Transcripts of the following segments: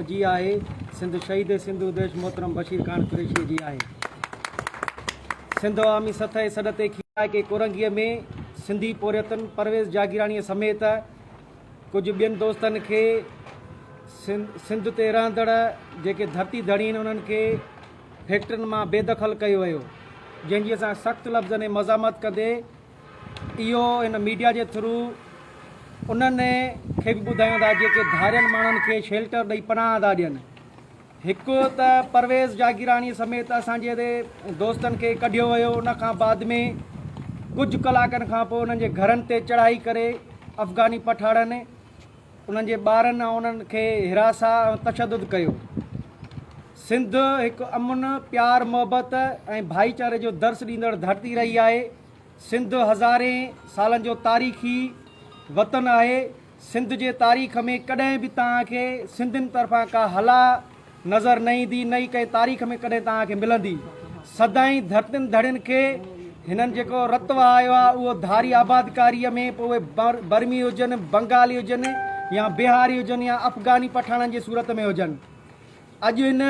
قوم جي آهي، سنڌ شهيد سنڌو ديش محترم بشير خان قريشيء جي آهي. سنڌ عوامي سٿ جي سڏ تي کيرائڪي ڪورنگيء ۾ سنڌي پورهيتن پرويز جاگيراڻيء سميت ڪجهه ٻين دوستن کي سنڌ تي رهندڙ جيڪي ڌرتي ڌڻي آهن انهن کي فيڪٽرين مان بي دخل ڪيو ويو جنهن جي اسان سخت لفظن ۾ مذمت ڪندي اهو هن ميڊيا جي ٿرو انهن کي به ٻڌايون ٿا جيڪي ڌارين ماڻهن کي شيلٽر ڏئي پناهه ٿا ڏين. هڪ ته پرويز جاگيراڻي سميت اسان جي دوستن کي ڪڍيو ويو ان کان بعد ۾ ڪجهه ڪلاڪن کان پوء انهن جي گهرن تي چڙهائي ڪري افغاني پٺاڻن انهن جي ٻارن ۽ انهن کي هراسان ۽ تشدد ڪيو. سنڌ هڪ امن، پيار، محبت ۽ ڀائيچاري جو درس ڏيندڙ ڌرتي رهي آهي. سنڌ هزارين سالن جو تاريخي وطن آهي. سنڌ جي تاريخ ۾ ڪڏهن به توهان کي سنڌين طرفان ڪا هلا نظر نه ايندي نه ئي ڪنهن تاريخ ۾ ڪڏهن توهان کي ملندي. سدائين ڌرتين ڌڻين کي هنن جيڪو رت وهايو آهي اهو ڌاري آبادڪاريء ۾ پوء اهي برمي هجن، بنگالي هجن يا بهاري هجن يا افغاني پٺاڻن جي صورت ۾ هجن. اڄ هن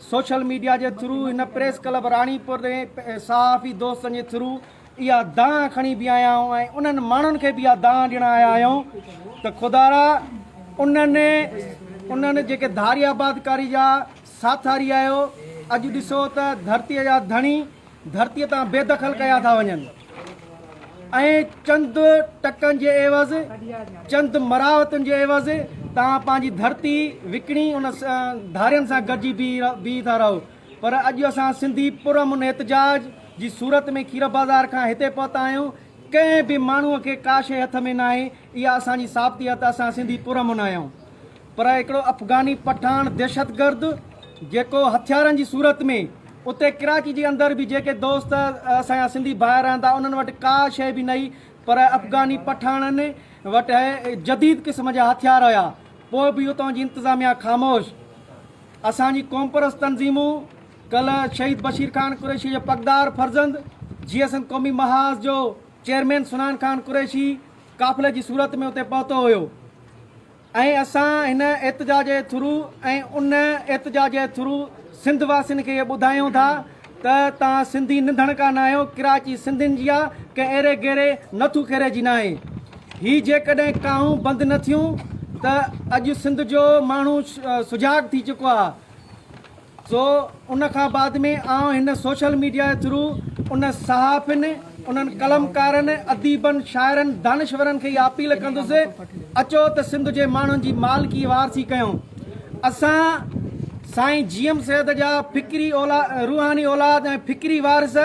سوشل ميڊيا جي ٿرو هن پريس ڪلب راڻيپور ۾ صحافي دوستن جي ٿرو اها دانهن کڻي به آيا آهيون ۽ انهن ماڻهن کي به اها دانهن ڏيڻ آيا آهيون ته خدارا انهن انهن جيڪي ڌاري آبادڪاري جا ساٿاري آهيو اڄ ڏسو ته ڌرتي جا ڌڻي ڌرتيء تان بي دخل ڪيا ٿا وڃن ۽ چند ٽڪن جي عيوض چند مراوتن جي عيوض توهان پنهنجي ڌرتي وڪڻي ان ڌارين سان گڏجي بيهي ٿا رهو پر اڄ اسان سنڌي پرامن احتجاج جي صورت ۾ کير بازار کان هتي پهتا آهيون ڪنهن به ماڻهوء کي ڪا شيء هٿ ۾ ناهي اها اسان جي ثابتي آهي ته اسان سنڌي پرامن آهيون پر هڪڙو افغاني پٺاڻ دهشتگرد جيڪو هٿيارن جي صورت ۾ اتي ڪراچي جي اندر به جيڪي دوست اسان جا سنڌي ڀائر رهن ٿا انهن وٽ ڪا شيء به نه هئي پر افغاني پٺاڻن وٽ جديد قسم جا هٿيار هيا پوء به اتان جي انتظاميا خاموش اسان جي قومپرست تنظيمون ڪلهه شهيد بشير خان قريشي جو پڳدار فرزند جيئي سنڌ قومي محاذ جو چيئرمين سنان خان قريشي قافلي جي صورت ۾ اتي پهتو هيو. ۽ اسان هن احتجاج جي ٿرو ۽ ان احتجاج جي ٿرو سنڌ واسين کي اهو ٻڌايون ٿا ته توهان سنڌي ننڌڻڪا ناهيو، ڪراچي سنڌين جي آ، ڪنهن ايري گيري نٿو خيري جي ناهي. هي جيڪڏهن ڪاهون بند نه ٿيون ته اڄ سنڌ جو ماڻهو سجاڳ ٿي چڪو آ. سو ان کان بعد ۾ آئون هن سوشل ميڊيا جي ٿرو ان صحافين، انهن قلمڪارن، اديبن، شاعرن، دانشورن کي اها اپيل ڪندس اچو ته سنڌ جي ماڻهن جي مالڪي وارثي ڪيون. اسان سائين جي ايم سيد جا فڪري روحاني اولاد ۽ فڪري وارث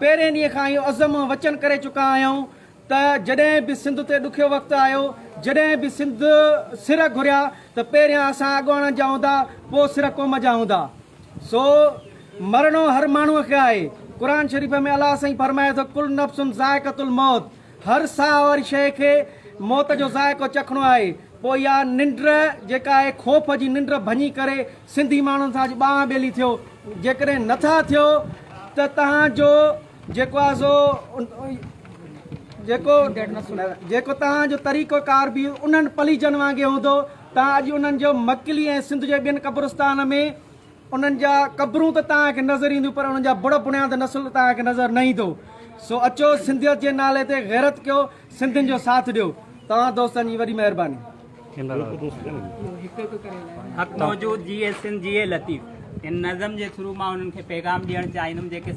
پهرين ڏينهن کان اهو عزم ۽ وچن ڪري چڪا آهيون ته جڏهن به سنڌ تي ڏکيو وقت آيو، جڏهن به سنڌ سر گهريا ته پهريان اسان اڳواڻن جا هوندا، پوء سر قوم جا هوندا. سو مرڻو هر ماڻهوء کي آهي. قرآن شريف ۾ الله سائين فرمائي ٿو، ڪل نفس ذائقة الموت، هر ساهه واري شيء کي موت جو ذائقو چکڻو آهي. پوء اها ننڊ جيڪا آهي خوف جي ننڊ ڀڃي ڪري سنڌي ماڻهن سان اڄ ٻانهن ٻيلي ٿيو. جيڪڏهن نٿا ٿيو ته توهان جو جيڪو آهي سو جيڪو جيڪو توهان جو طريقو ڪار به انهن پليجن وانگي هوندو. توهان اڄ انهن جو مڪلي ۽ سنڌ جي ٻين قبرستان ۾ انهن جا قبرون ته توهان کي نظر اينديون پر انهن جا بڙ بڻياد نسل توهان کي نظر نه ايندو. سو اچو سنڌيت جي نالي تي غيرت ڪيو سنڌين جو ساٿ ڏيو. توهان دوستن جي وڏي مهرباني. حق موجود جيئي سنڌ جيئي لطيف. ان نظم جي ٿرو مان انهن کي پيغام ڏيڻ چاهيندم جيڪي.